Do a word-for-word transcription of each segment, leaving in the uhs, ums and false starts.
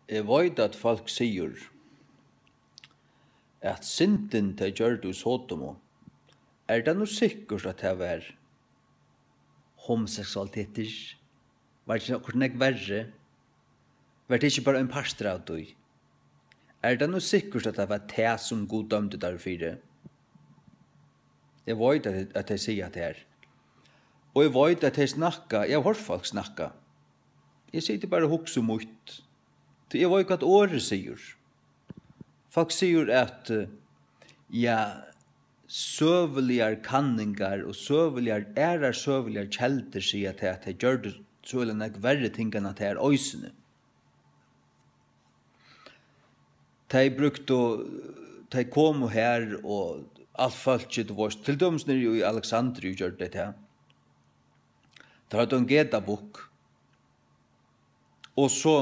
Eg veit, at fólk sigur, at syndin, tey gjørdu í Sodomu, er tað nú sikkurt, at tað var homoseksualitetur? Var tað ikki okkurt nógv verri? Var tað ikki bara ein partur av tí? Er tað nú sikkurt, at tað var tað, sum Gud dømdi teir fyri? Eg veit, at, at tey siga tað her. Og eg veit, at tey snakka, eg havi hoyrt fólk snakka. Eg siti bara og hugsi mítt. Tí eg veit, hvat orðið sigur. Fólk sigur, at, eh, ja, søguligar kanningar og søguligar, aðrar søguligar keldur siga tað, at tey gjørdu so øgiliga nógv verri ting enn at tað er eisini. Tey brúktu, tey komu her og alt fólkið, tú veist, til dømis niðri í Alexandriu gjørdu tey tað. Teir høvdu ein gedabukk. Og so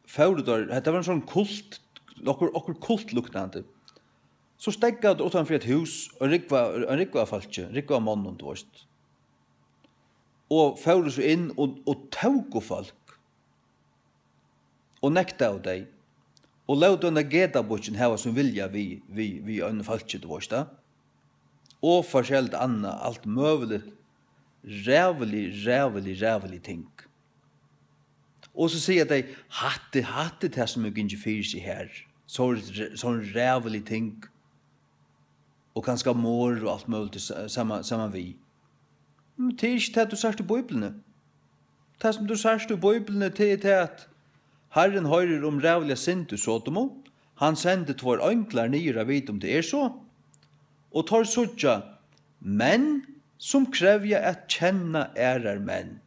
fóru teir, hetta var ein sånn kult, okkurt, okkurt kultluktandi. So steðgaðu teir uttan fyri eitt hús, og rúgva, ein rúgva av fólki, rúgva av monnum, tú veist. Og fóru so inn og, og tóku fólk. Og nektaðu tey. Og lótu henda gedabukkin hava sín vilja við, við, við einum fólki, tú veist tað. Og forskelligt annað, alt møguligt, ræðulig, ræðulig, ræðulig ting. Og so siga tey, hatta, hatta er tað, sum er gingið fyri seg her. So, so ræðulig ting. Og kanska morð og alt møguligt sa-, saman, saman við. Men tað er ikki tað, tú sært í Bíbliuni. Tað, sum tú sært í Bíbliuni, tað er tað, at Harrin hoyrir um ræðuliga synd í Sodomu. Hann sendir tveir einglar niður at vita, um tað er so. Og teir síggja menn, sum krevja at kenna aðrar menn.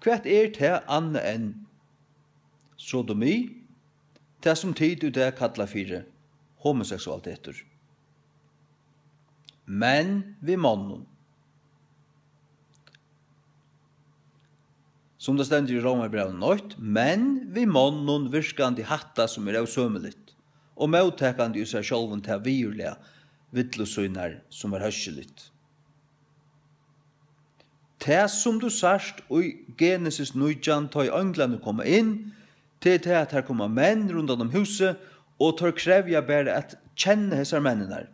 Hvat er tað annað enn sodomi? Tað, sum tit í dag kalla fyri homoseksualitetur. Menn við monnum. Sum tað stendur í Rómarbrævinum eitt, menn við monnum virkandi hatta, sum er ósømiligt, og móttakandi í sær sjálvum tað viðurliga villu sínar, sum var hóskiligt. Tað, sum tú sært í Genesis nítjan, tá ið einglarnir koma inn, tað er tað, at har koma menn rundan um húsið, og teir krevja bara at kenna hesar menninar.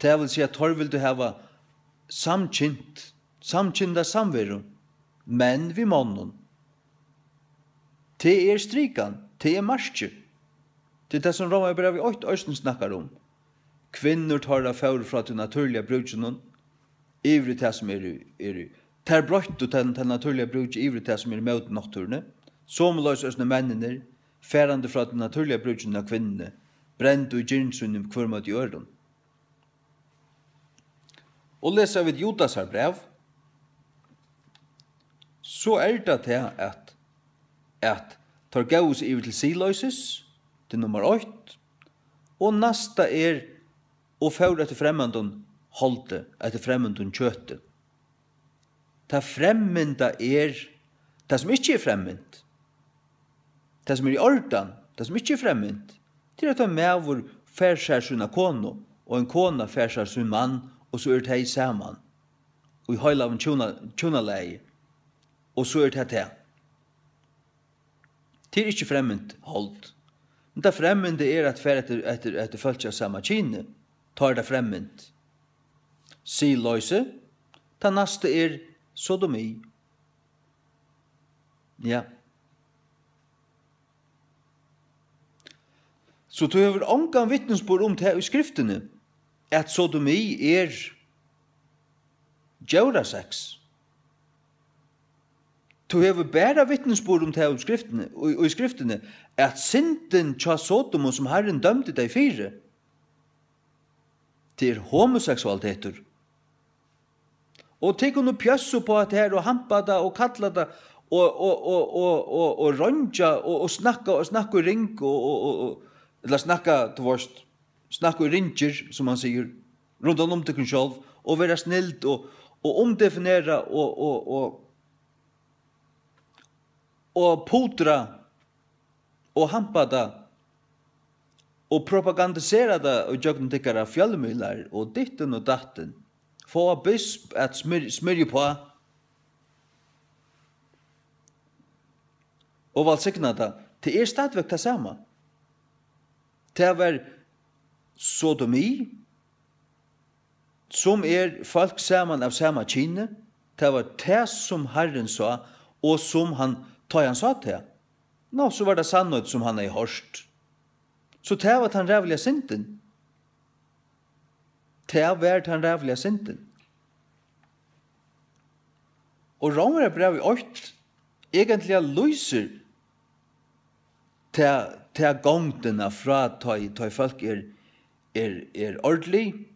Tað vil siga, at teir vildu hava samkynt, samkynda samveru, menn við monnum. Tað er strikan, tað er markið. Tað er tað, sum Rómarbrævið eitt eisini snakkar um. Kvinnur teirra fóru frá tí natúrliga brúkinum yvir í tað, sum er í, er í. Tær broyttu tað, tað natúrliga brúkið yvir í tað, sum er ímóti náttúruni. Somuleiðis eisini menninir, farandi frá tí natúrliga brúkinum av kvinnuni, brendu í girnd sínum hvør móti øðrum. Og lesa vit Judasar bræv, so er tað tað, at, at teir góvu seg yvir til siðloysis, tað er nummar eitt, og næsta er, og fóru eftir fremmandum holdi, eftir fremmandum kjøti. Tað fremmynda er tað, sum ikki er fremmynt. Tað, sum er í ordan, tað, sum ikki er fremmynt, tað er, at ein maður fær sær sína konu, og ein kona fær sær sín mann, og so eru tey saman í heilagum hjúna-, hjúnalagi, og so er tað tað. Tað er ikki fremmynt hold. Men tað fremmynda er at fara eftir, eftir, eftir fólki av sama kyni. Tá er tað fremmynt. Siðloysi. Tað næsta er sodomi. Ja. So tú hevur ongan vitnisburð um tað í Skriftini, at sodomi er djórasex. Tú hevur bara vitnisburð um tað í Skriftini, í, í Skriftini, at syndin hjá Sodomu, sum Harrin dømdi tey fyri, tað er homoseksualitetur. Og tey kunnu pjassa upp á hetta her og hampa tað og kalla tað og, og, og, og, og, og reingja og, og snakka og snakka í ring og, og, og, og, ella snakka, tú veist, snakka í ringir, sum man sigur, rundan um tykkum sjálv, og vera snild og, og umdefinera og, og, og, og putra og hampa tað og propagandisera tað ígjøgnum tykkara fjølmiðlar og dittin og dattin. Fáa bisp at smyr-, smyrja uppá. og vælsigna tað. Tað er stadigvæk tað sama. Tað var sodomi, sum er fólk saman av sama kyni. Tað var tað, sum Harrin sá, og sum hann, tá hann sá tað, ná, so var tað sannheit, sum hann hevði hoyrt. So tað var tann ræðuliga syndin. Tað var tann ræðuliga syndin. Og Rómverjabrævið eitt eigentliga lýsir ta, ta gongdina frá tá ið, tá ið fólk er, er, er ordilig,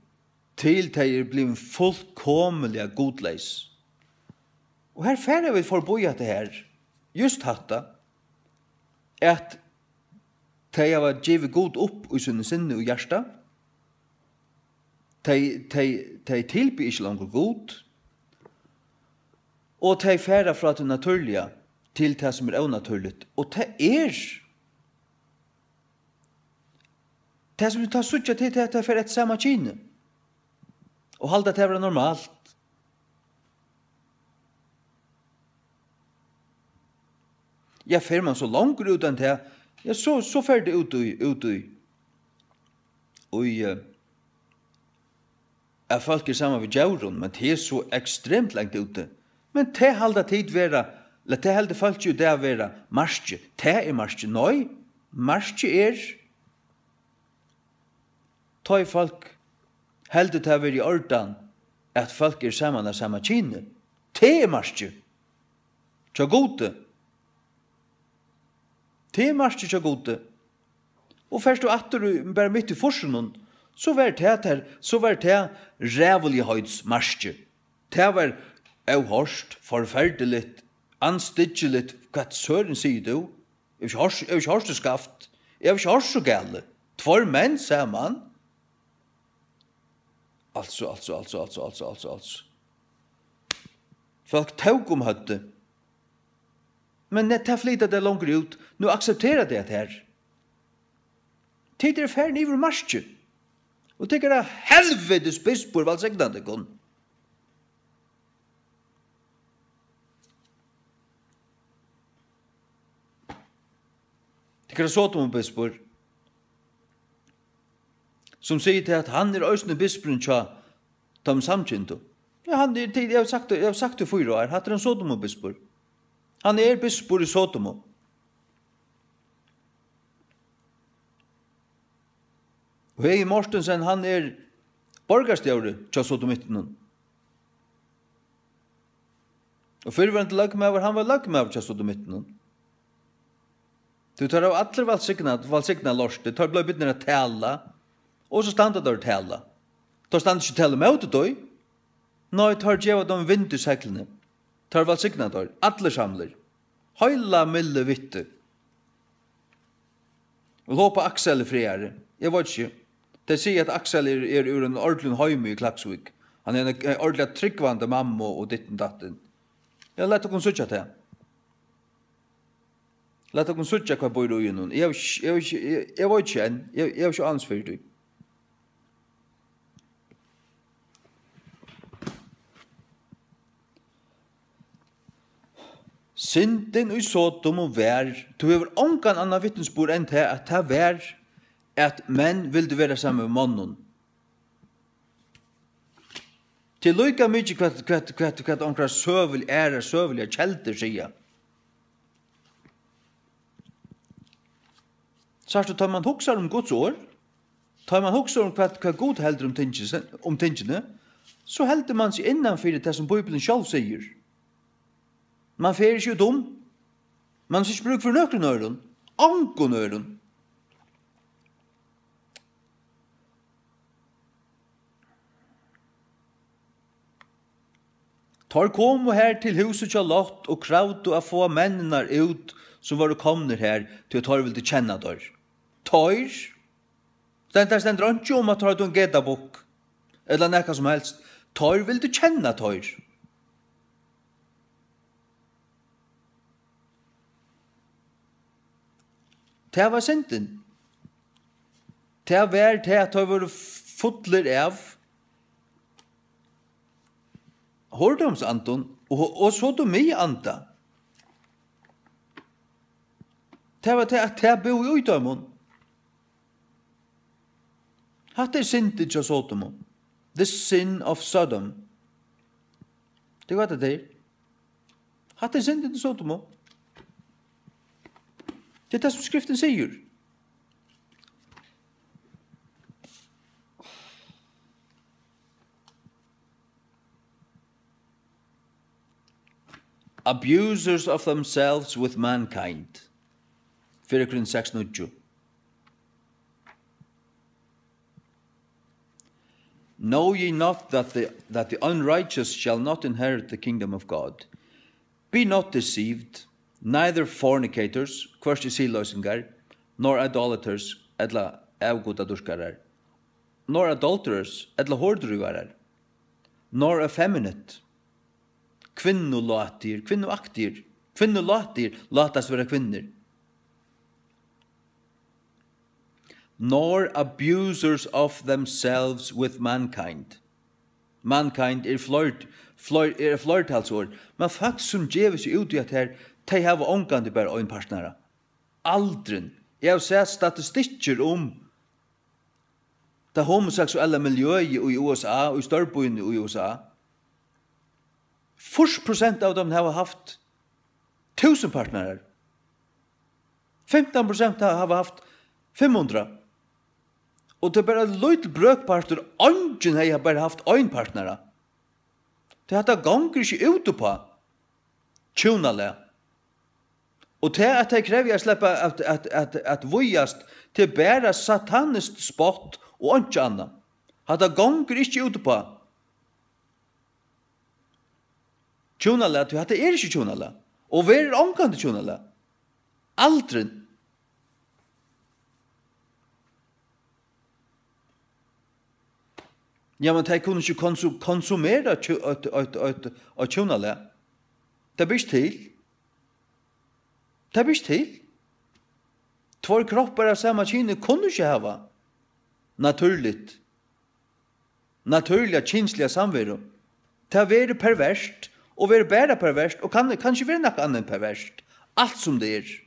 til tey eru blivin fullkomiliga gudleys. Og her fara vit forbí hatta her, júst hatta, at tey hava givið Gud upp í síni sinni og hjarta. Tey, tey, tey tilbiðja ikki longur Gud, og tey fara frá tí natúrliga til tað, sum er ónatúrligt. Og tað er, tað, sum vit tá síggja, tað er tað, at tey fara eftir sama kyni og halda tað vera normalt. Ja, fer mann so longur út enn tað, ja, so, so fer tað út í, út í, í, eh, at fólk er saman við djórum, men tað er so ekstremt langt úti. Men tað halda tit vera, ella tað heldur fólk í dag vera markið. Tað er markið. Nei, markið er, tá ið fólk heldur tað vera í ordan, at fólk er saman av sama kyni. Tað er markið hjá Gudi. Tað er markið hjá Gudi. Og fert tú aftur í, bara mitt í fýrsunum, so var tað tað, so var tað ræðuligheitismarkið. Tað var óhoyrt, forferdiligt, andstyggiligt. Hvat søren sigur tú? Eg havi ikki hoyrt, eg havi ikki hoyrt so skaft. Eg havi ikki hoyrt so galið. Tveir menn saman. Altso, altso, altso, altso, altso, altso, altso. Fólk tóku um høvdið. Men ne-, tað flyta tey longur út. Nú akseptera tey at her. Tit eru farin yvir markið. Og tykkara helvitis bispur vælsigna tykkum. Tykkara Sodomubispur, sum sigur tað, at hann er eisini bispurin hjá teimum samkyndu. Ja, hann er, eg havi sagt, eg havi sagt í fýra ár, hatta er ein Sodomubispur. Hann er bispur í Sodomu. Og Hegi Mortensen, hann er borgarstjóri hjá sodomittunum. Og fyrrverandi løgmaður, hann var løgmaður hjá sodomittunum. Tí teir hava allir vælsignað, vælsignað lortið, teir blíva bidnir at tala, og so standa teir og tala. Teir standa ikki og tala ímóti tí. Nei, teir geva teimum vind í seglini. Teir vælsigna teir, allir samlir. Heila milli vitti. Og hopa Aksel er frægari. Eg veit ikki. Tey siga, at Aksel er, er úr einum ordiligum heimi í Klaksvík. Hann er ein, ein ordiliga trúgvandi mammu og ditten datten. Ja, lat okkum síggja tað. Lat okkum síggja, hvat býr í honum. Eg havi ikki, eg havi ikki, eg, eg veit ikki enn. Eg, eg havi ikki ánilsi fyri tí. Syndin í Sodomu var, tú hevur ongan annan vitnisburð enn tað, at tað var, at menn vildu vera saman við monnum. Tað er líka mikið, hvat, hvat, hvat, hvat onkrar søgul-, aðrar søguligar keldur siga. Sært tú, tá mann hugsar um Guds orð, tá mann hugsar um, hvat, hvat Gud heldur um tingini, um tingini, so heldur mann seg innan fyri tað, sum Bíblian sjálv sigur. Mann fer ikki út um. Mann hevur ikki brúk fyri nøkrum øðrum. Ongum øðrum. Teir komu har til húsið hjá Lot og kravdu at fáa menninar út, sum vóru komnir har, tí at teir vildu kenna teir. Teir? Stendur, tað stendur einki um, at teir høvdu ein gedabukk, ella nakað sum helst. Teir vildu kenna teir. Tað var syndin. Tað var tað, at teir vóru fullir av hordómsandum og, og sodomianda. Tað var tað, at tað búði í teimum. Hatta er syndin hjá Sodomu. The sin of Sodom. Tað er, hvat tað er. Hatta er syndin til Sodomu. Tað er tað, sum Skriftin sigur. Abusers of themselves with mankind. Fyrra Korint seks níggju. Know ye not that the, that the unrighteous shall not inherit the kingdom of God? Be not deceived, neither fornicators, hvørki siðloysingar, nor idolaters, ella avgudadýrkarar, nor adulterers, ella hordrívarar, nor effeminate, kvinnulátir, kvinnuaktir, kvinnulátir látast vera kvinnur, nor abusers of themselves with mankind. Mankind er fleir-, fleir-, er fleirtalsorð, men fólk, sum geva seg út í at her, tey hava ongantíð bara ein partnara. Aldrin. Eg havi sæð statistikkir um tað homoseksuella miljøið í U S A, í stórbýunum í U S A. Fýrs prosent av teimum hava havt túsund partnarar. Fimtan prosent ha-, hava havt fimm hundrað. Og tað er bara ein lítil brøkpartur, eingin hevði bara havt ein partnara. Tí hatta gongur ikki út uppá hjúnalag. Og tað, at tey krevja at sleppa at, at, at, at víggjast, tað er bara sataniskt spott og einki annað. Hatta gongur ikki út uppá hjúnalag, tí hatta er ikki hjúnalag. Og verður ongantíð hjúnalag. Aldrin. Ja, men tey kunnu ikki konsu-, konsumera tjú-, eitt, eitt, eitt, eitt hjúnalag. Tað ber ikki til. Tað ber ikki til. Tveir kroppar av sama kyni kunnu ikki hava natúrligt, natúrliga kynsliga samveru. Tað verður perverst, og verður bara perverst, og kann, kann ikki vera nakað annað enn perverst. Alt sum tað er.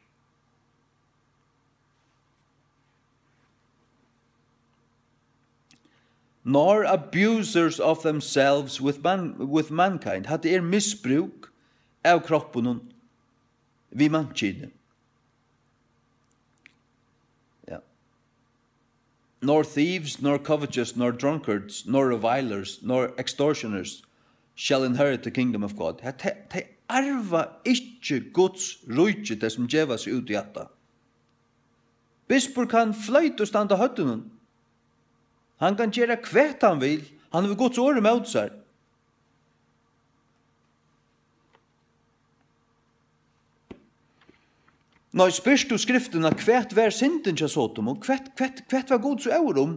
Nor abusers of themselves with man-, with mankind. Hatta er misbrúk av kroppunum við mannkyni. Ja. Nor thieves, nor covetous, nor drunkards, nor revilers, nor extortioners shall inherit the kingdom of God. Tey, tey arva ikki Guds ríki, tey sum geva seg út í hatta. Bispur kann floyta og standa á høvdinum. Hann kann gera hvat hann vil. Hann hevur Guds orð ímóti sær. Nei, spyrt tú Skriftina, hvat var syndin hjá Sodomu? Hvat, hvat, hvat var Gud so óður um?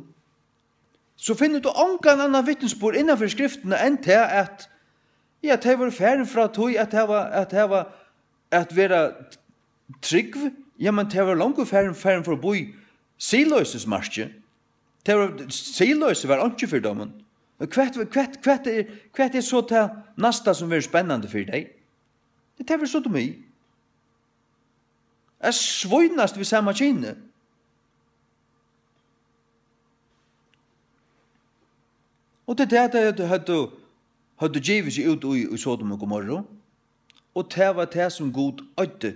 So finnur tú ongan annan vitnisburð innanfyri Skriftina enn tað at, ja, tey vóru farin frá tí at hava, at hava, at vera trúgv, ja, men tey vóru longu farin, farin forbí siðloysismarkið. Tey vóru, siðloysi var einki fyri teimum. Men hvat, hvat, hvat er, hvat er so tað næsta, sum verður spennandi fyri tey? Tað verður sodomi. At svínast við sama kyni. Og tað er tað, tey høvdu, høvdu, høvdu givið seg út í, í Sodom og Gomorru. Og tað var tað, sum Gud oyddi.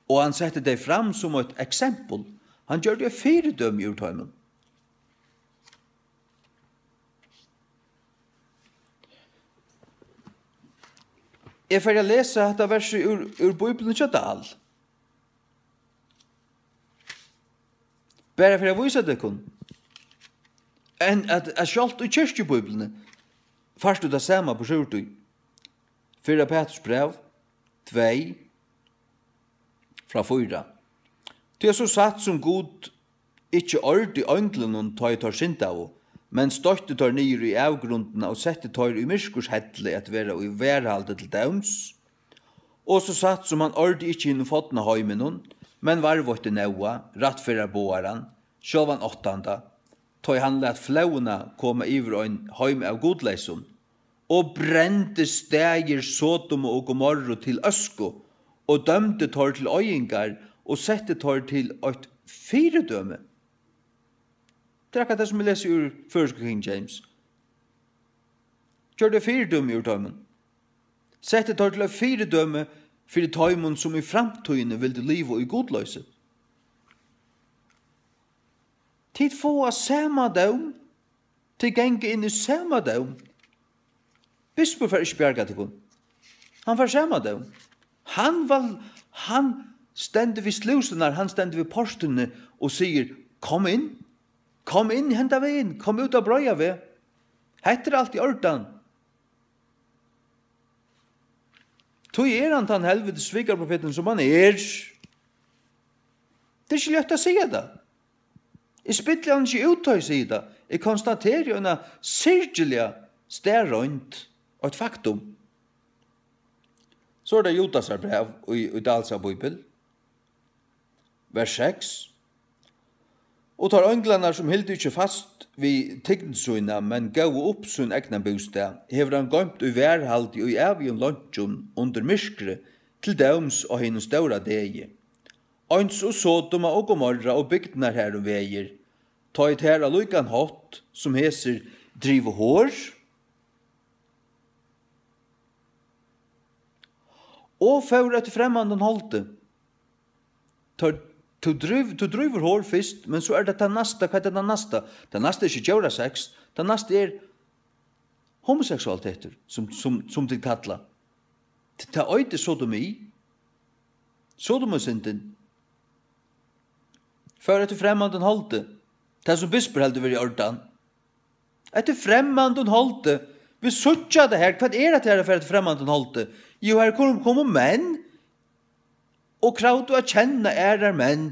Og hann setti tey fram sum eitt eksempel. Hann gjørdi eitt fyridømi úr teimum. Eg fari at lesa hetta versið úr, úr Bíbliuni hjá Dahl. Bara fyri at vísa tykkum. Enn at, at sjálvt í kirkjubíbliuni fært tú tað sama burturúr tí. Fyrra Peturs bræv, tvey, frá fýra. Tí er so satt sum Gud ikki ordi einglunum, tá ið teir syndaðu, men stoytti teir niður í avgrundina og setti teir í myrkurshelli at vera í varðhaldi til dóms, og so satt sum hann ordi ikki hinum forna heiminum, men varðveitti Nóa, rættferðarboðaran, sjálvan áttanda, tá ið hann læt flóðina koma yvir ein heim av gudleysum, og brendi staðir Sodomu og Gomorru til øsku, og dømdi teir til oyðingar, og setti teir til eitt fyridømi. Tað er akkurát tað, sum eg lesi úr føroysku King James. Gjørdi fyridømi úr teimum. Setti teir til eitt fyridømi fyri teimum, sum í framtíðini vildu liva í gudloysi. Tit fáa sama dóm, tit ganga inn í sama dóm. Bispur fær ikki bjargað tykkum. Hann fær sama dóm. Hann val-, hann stendur við slúsurnar, hann stendur við portini og sigur: "Kom inn, kom inn henda vegin, kom út á breiða veg. Hetta er alt í ordan." Tí er hann tann helvitis svikarprofetin, sum hann er. Tað er ikki lætt at siga tað. Eg spilli hann ikki út, tá eg sigi tað. Eg konstateri eina syrgiliga staðreynd, eitt faktum. So er tað Judasar bræv í, í Dahls bíbel. Vers seks. Og teir einglarnar, sum hildu ikki fast við tign sína, men góvu upp sín egna bústað, hevur hann goymt í varðhaldi í ævigum leinkjum undir myrkri, til dóms á hinum stóra degi. Eins og Sodoma og Gomorra og bygdirnar har um vegir, tá ið tær á líkan hátt sum hesir drivu hor og fóru eftir fremmandum holdi. Teir, tú drív-, tú drívur hor fyrst, men so er tað tað næsta. Hvat er tað næsta? Tað næsta er ikki djórasex, tað næsta er homoseksualitetur, sum, sum, sum tit kalla. T-, tað eitur sodomi. Sodomusyndin. Fór eftir fremmandum holdi. Tað, sum bispur heldur vera í ordan. Eftir fremmandum holdi. Vit síggja tað her. Hvat er hetta her at fara eftir fremmandum holdi? Jú, her komu, komu menn og kravdu at kenna aðrar menn.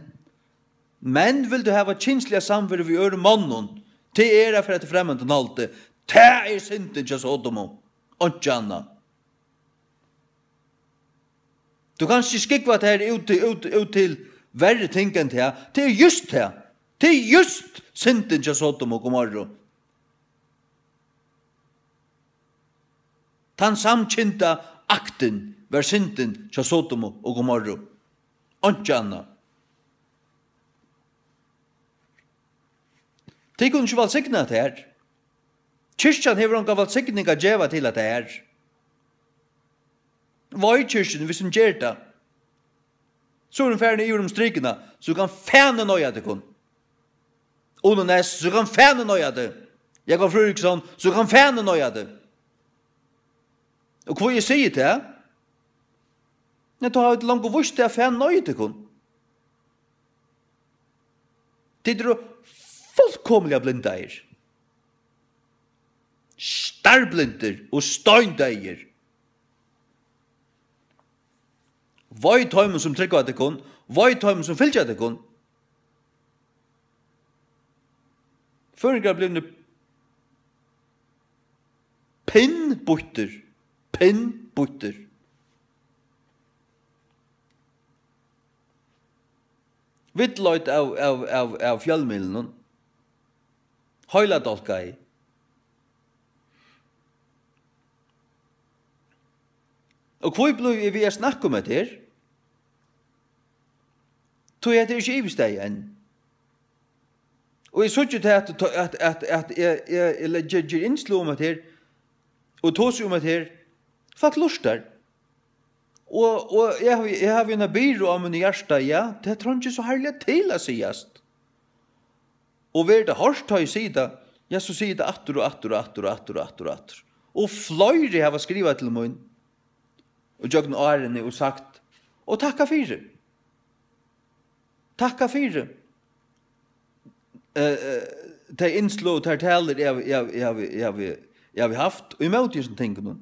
Menn vildu hava kynsliga samveru við øðrum monnum. Tað er at fara eftir fremmandum holdi. Tað er syndin hjá Sodomu. Einki annað. Tú kanst ikki skúgva tað her út til, út, út til verri ting enn tað. Tað er júst tað. Tað er júst syndin hjá Sodom og Gomorru. Tann samkynda aktin var syndin hjá Sodom og Gomorru. Einki annað. Tey kunnu ikki vælsigna tað her. Kirkjan hevur onga vælsigning at geva til at tað her. Vei kirkjuni, viss hon ger tað. So er hon farin yvir um strikuna, so kann fanin noyða tykkum. Uni Næs, so kann fanin noyða teg. Jakob Fríðriksson, so kann fanin noyða teg. Og hví eg sigi tað? Nei, tá hava vit longu víst tað, at fanin noyðir tykkum. Tit eru fullkomiliga blindaðir. Starblindir og steindeyðir. Vei teimum, sum trúgva tykkum, vei teimum, sum fylgja tykkum. Føroyingar blivnir pinnbýttir, pinnbýttir. Villleitt av, av, av, av fjølmiðlunum. Heiladálkaði. Og hví blívi eg við at snakka um hetta her? Tí hetta er ikki yvirstaðið enn. Og eg síggi tað, at, at, at, at eg, eg, eg leggi, ger innsløg um hetta her, og tosi um hetta her. Fólk lurtar. Og, og eg havi, eg havi eina byrðu á mínum hjarta, ja, tað treingir so harðliga til at sigast. Og verður tað hoyrt, tá eg sigi tað, ja, so sigi eg tað aftur og aftur og aftur og aftur og aftur og aftur. Og fleiri hava skrivað til mín og gjøgnum árini og sagt, og takka fyri. Takka fyri. Eh, eh, tey innsløg og tær talur, eg havi, eg havi, eg havi, eg havi, eg havi havt, og ímóti hesum tingunum.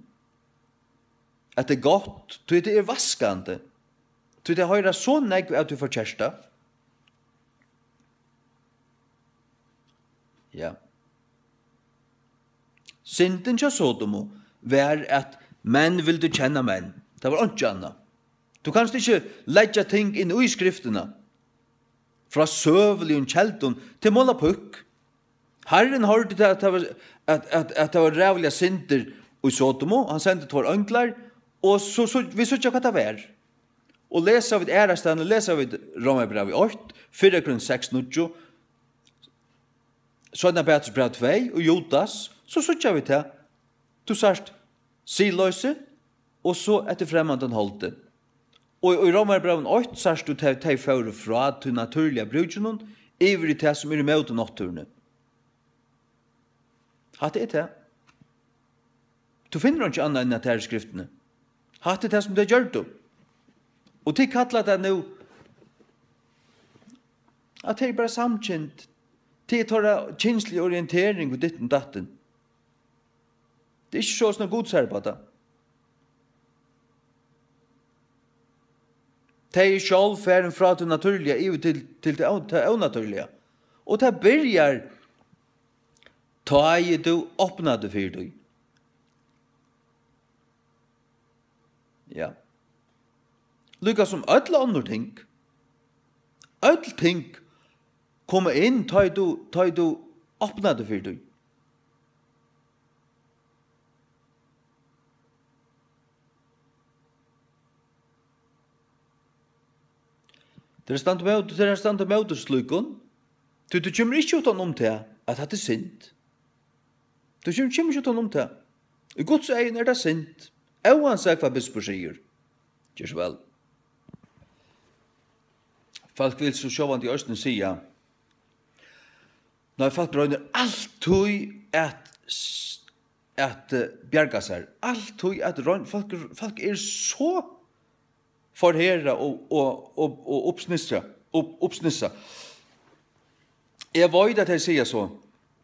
At tað er gott, tí tað er vaskandi. Tí tað hoyra so nógv av tí forkerta. Ja. Syndin hjá Sodomu var, at menn vildu kenna menn. Tað var einki annað. Tú kanst ikki leggja ting inn í skriftina frá søguligum keldum til málapúkk. Harrin hoyrdi tað, at tað var, at, at, at tað var ræðuliga syndir í Sodomu. Hann sendi tveir einglar, og so, so, vit síggja, hvat tað var. Og lesa vit aðrastaðni, lesa vit Rómarbrævið eitt, fyrra Korint seks níggju, seinna Pætursbræv tvey og Judas, so síggja vit tað. Tú sært siðloysi, og so eftir fremmandan holdi. Og í Rómarbrævinum eitt sært tú, tey, tey fóru frá tí natúrliga brúkinum yvir í tað, sum er ímóti náttúruni. Hatta er tað. Tú finnur einki annað enn at tað er í skriftini. Hatta er tað, sum tey gjørdu. Og tey kalla tað nú, at tey eru bara samkynd. Tað er teirra kynsliga orientering og ditten datten. Tað er ikki so, sum Gud sær upp á tað. Tey eru sjálv farin frá tí natúrliga yvir til, til tað ó-, tað ónatúrliga. Og tað byrjar, tá ið tú opnar teg fyri tí. Ja. Líka sum øll onnur ting. Øll ting koma inn, tá ið tú, tá ið tú opnar teg fyri tí. Tað er at standa ímóti, tað er at standa ímóti slíkum. Tí tú kemur ikki uttan um tað, at hatta er synd. Tú kemur, kemur ikki uttan um tað. Í Guds eygum er tað synd, óansæð hvat bispur sigur. Ger so væl. Fólk vil so sjálvandi eisini siga, nei, fólk roynir altíð at s-, at, eh, bjarga sær. Altíð at royn-, fólk, fólk eru so forherða og, og, og, og uppsnissa, upp, uppsnissa. Eg veit, at tey siga so,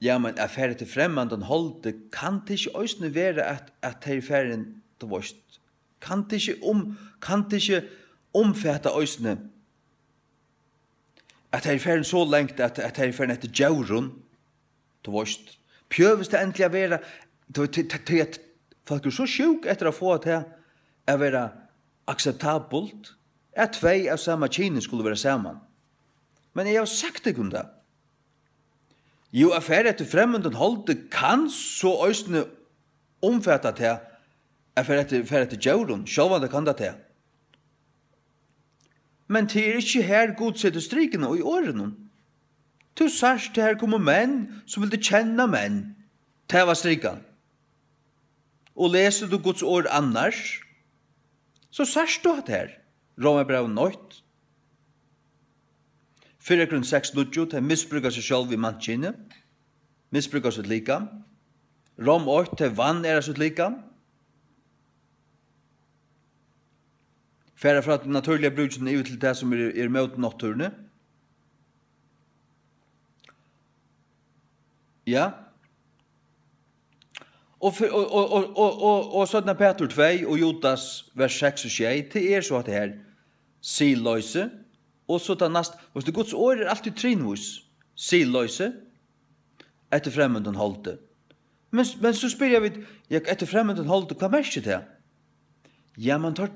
ja, men at fara til fremmandan holdi, kann tað ikki eisini vera, at, at tey farin, tú veist, kann tað ikki um-, kann tað ikki umfata eisini, at tey farin so langt, at, at tey farin eftir djórum? Tú veist, behøvist tað endiliga at vera, tú, tí, tí, tí at fólk eru so sjúk eftir at fáa tað at vera akseptabelt, at tvey av sama kyni skulu vera saman. Men eg havi sagt tykkum tað. Jú, at fara eftir fremmandum holdi kann so eisini umfata tað, at fara eftir, fara eftir djórum, sjálvandi kann tað tað. Men tað er ikki her, Gud setur strikuna í orðunum. Tú sært, her komu menn, sum vildu kenna menn. Tað var strikan. Og lesur tú Guds orð annars, so sært tú hatta her. Rómarbrævinum eitt. Fyrra Korint seks níggju, tey misbrúka seg sjálv í mannkyni. Misbrúka sítt likam. Rom eitt, tey vanæra sítt likam. Fara frá tí natúrliga brúkinum yvir til tað, sum er, er móti náttúruni. Ja. Og fyr-, og, og, og, og, og, og seinna Pætur tvey og Judas, vers seks og sjey, tað er so at tað her siðloysi, og so tað næst, veitst tú, Guds orð er altíð trinvís. Siðloysi, eftir fremmandum holdi. Men, men so spyrja vit, ja, eftir fremmandum holdi, hvat merkir tað? Ja, men teir,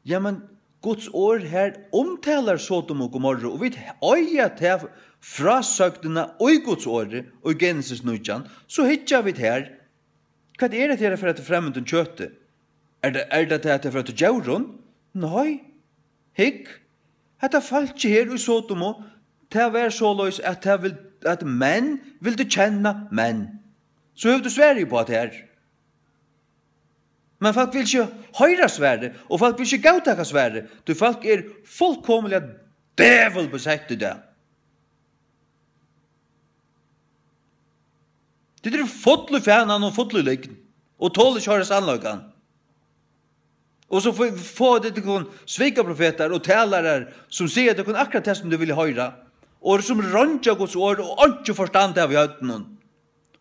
ja, men Guds orð her umtalar Sodom og Gomorra, og vit eiga ta frásøgnina í Guds orði, í Genesis nítjan, so hyggja vit her. Hvat er hetta her at fara eftir fremmandum kjøti? Er tað, er tað tað at tað fara eftir djórum? Nei. Hygg, hetta fólkið her í Sodomu, tað var soleiðis, at tað vil, at menn vildu kenna menn. So hevur tú svarið upp á tað her. Men fólk vil ikki hoyra svarið, og fólk vil ikki góðtaka svarið, tí fólk er fullkomiliga djevulbesett í dag. Tit eru full í fanan og full í lygn, og tola ikki hoyra sannleikan. Og so fáa, fáa tit tykkum svikaprofetar og talarar, sum siga tykkum akkurát tað, sum tit vilja hoyra, og sum reingja Guds orð og einki forstand hava í høvdinum.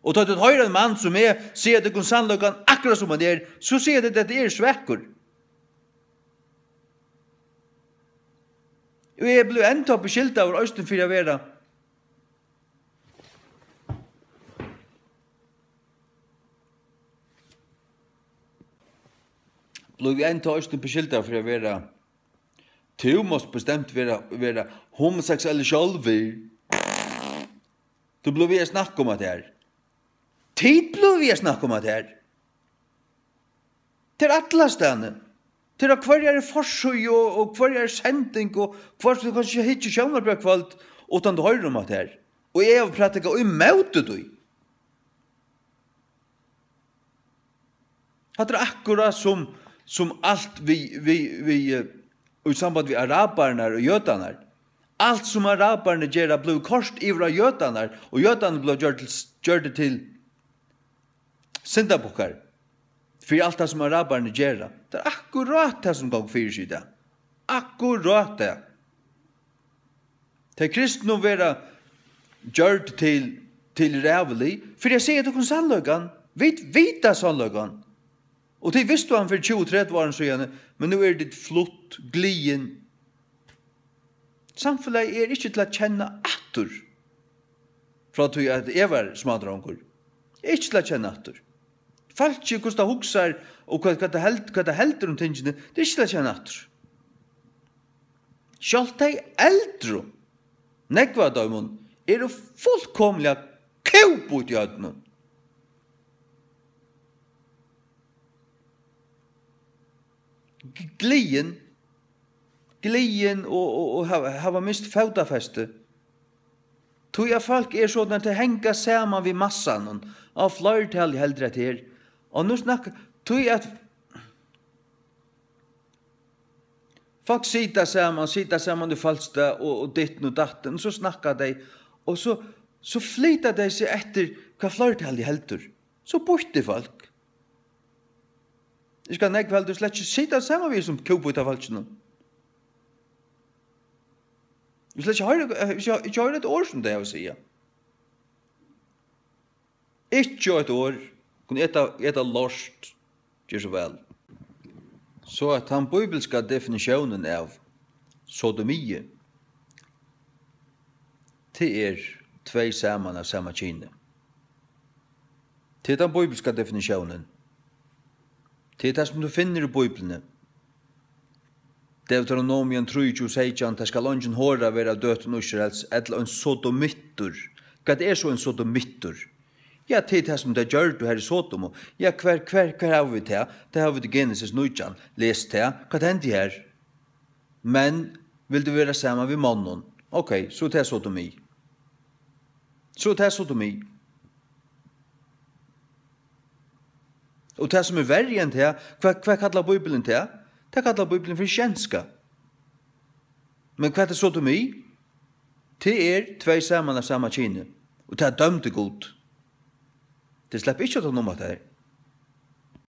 Og tá tit hoyra ein mann sum eg siga tykkum sannleikan akkurát sum hann er, so siga tit, at eg eri svakur. Og eg blívi enntá beskyldaður eisini fyri at vera, blívi enntá eisini beskyldaður fyri at vera, tú mást bestemt vera, vera homoseksuellur sjálvur. Tú blívur við at snakka um hatta her. Tit blíva við at snakka um hatta her. Tað er allastaðni. Tað er á hvørjari forsíðu og, og hvørjari sending og hvørt tú kanst ikki hyggja í sjónvarpið í kvøld, uttan tú hoyrir um hatta her. Og eg havi prædikað ímóti tí. Hatta er akkurát sum, sum alt við, við, við, eh, í samband við arabararnar og jødarnar. Alt sum arabararnir gera, blívur koyrt yvir á jødarnar, og jødarnir blíva gjørd til, gjørdir til syndabukkar fyri alt tað, sum arabararnir gera. Tað er akkurát tað, sum gongur fyri seg í dag. Akkurát tað. Tey kristnu verða gjørd til, til ræðulig fyri at siga tykkum sannleikan. Vit vita sannleikan. Og tit vistu hann fyri tjúgu, tretivu árum síðani, men nú eru tit flutt, glin. Samfelagið er ikki til at kenna aftur frá tí, at eg var smádrongur. Ikki til at kenna aftur. Fólkið, hvussu tað hugsar, og hvat, hvat tað held-, hvat tað heldur um tingini, tað er ikki til at kenna aftur. Sjálvt tey eldru, nógv av teimum, eru fullkomiliga kóp út í høvdinum. G-, gligin, gligin og, og, og hava, hava mist fótafesti. Tí at fólk er sodan, at tey hanga saman við massanum, á fleirtali heldur at her. Og nú snakka, tí at fólk sita saman, sita saman í fólkstað og, og ditten og datten, og so snakka tey, og so, so flyta tey seg eftir, hvat fleirtali heldur. So býttu fólk. Eg skal nógv heldur slett ikki sita saman við hesum kúbíta fólkinum. Eg vil slett ikki hoyra, eg vil ikki, ikki hoyra eitt orð, sum tey hava at siga. Ikki eitt orð. Kunnu eta, eta lort. Ger so væl. So at tann bíbilska definitiónin av sodomi, tað er tvey saman av sama kyni. Tað er tann bíbilska definitiónin. Tað er tað, sum tú finnur í Bíbliuni. Deuteronomium trýogtjúgu seytjan: "Tað skal eingin hora vera av døtrum Ísraels, ella ein sodomittur." Hvat er so ein sodomittur? Ja, tað er tað, sum tey gjørdu har í Sodomu. Ja, hvar, hvar, hvar hava vit tað? Tað hava vit í Genesis nítjan. Les tað. Hvat hendi har? Menn vildu vera saman við monnum. Ok, so er tað sodomi. So er tað sodomi. Og tað, sum er verri enn tað, hvat, hvat kallar Bíblian tað? Tað kallar Bíblian fyri sjenska. Men hvat er sodomi? Tað er tvey saman av sama kyni. Og tað dømdi Gud. Tey sleppa ikki undan um hatta her.